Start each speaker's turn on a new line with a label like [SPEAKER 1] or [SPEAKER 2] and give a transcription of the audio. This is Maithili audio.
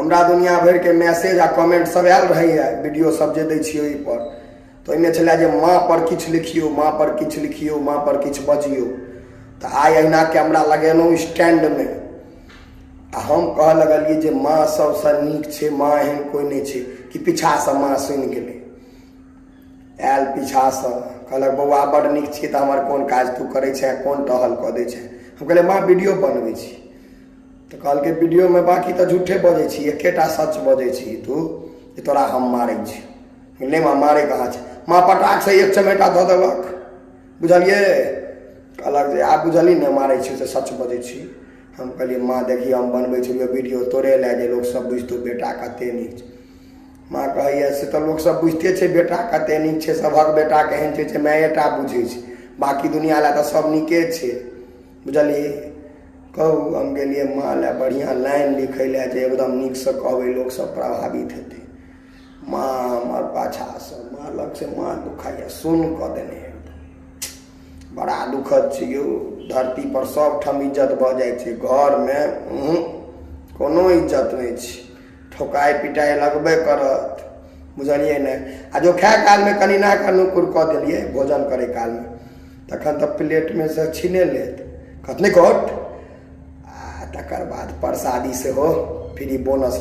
[SPEAKER 1] हमरा दुनिया भरिके मैसेज आ कमेंट सब आयल रहैए, वीडियो सब जे दै छियै ओहिपर। तऽ ओहिमे छलै जे माँ पर किछु लिखियौ, माँ पर किछु लिखियौ, माँ पर किछु बजियौ। तऽ आइ अहिना कैमरा लगेलहुँ स्टैंडमे आ हम कहऽ लगलियै जे माँ सबसँ नीक छै, माँ एहन कोइ नहि छै। कि पीछासँ माँ सुनि गेलै, आयल पीछासँ, कहलक बौआ बड्ड नीक छी, तऽ हमर कोन काज तू करै छेँ, कोन टहल कऽ दै छेँ? हम कहलियै माँ वीडियो बनबै छी। तऽ कहलकै वीडियोमे बाँकी तऽ झूठे बजै छी, एकेटा सच बजै छी तू जे तोरा हम मारै छी। नहि माँ, मारै कहाँ छै? माँ पटाकसँ एक चमेटा धऽ देलक, बुझलियै? कहलक जे आब बुझलही ने, मारै छी तऽ सच बजै छी। हम कहलियै माँ देखी, हम बनबै छलियै वीडियो तोरे लए जे लोकसभ बुझतौ बेटा कते नीक छै। माँ कहैए से तऽ लोकसभ बुझिते छै बेटा कते नीक छै, सभक बेटा केहन छै से मायेटा बुझै छै, बाँकी दुनिआँ लए तऽ सभ नीके छै, बुझलियै? कहू, हम गेलियै माँ लए बढ़िआँ लाइन लिखै लए जे एकदम नीकसँ कहबै, लोकसभ प्रभावित हेतै। माँ हमर पाछासँ मारलक से माँ दुखाइए, सुन कऽ देने एकदम। बड़ा दुखद छै यौ, धरतीपर सभठाम इज्जत भऽ जाइ छै, घरमे कोनो इज्जत नहि छै, ठोकाइ पिटाइ लगबे करत, बुझलियै ने? आ जो खाय कालमे कनि नाक नुकुर कऽ देलियै भोजन करै कालमे, तखन तऽ प्लेटमे से छीने लेत, कहत नहि कट। आ तकर बाद प्रसादी सेहो फ्री बोनस।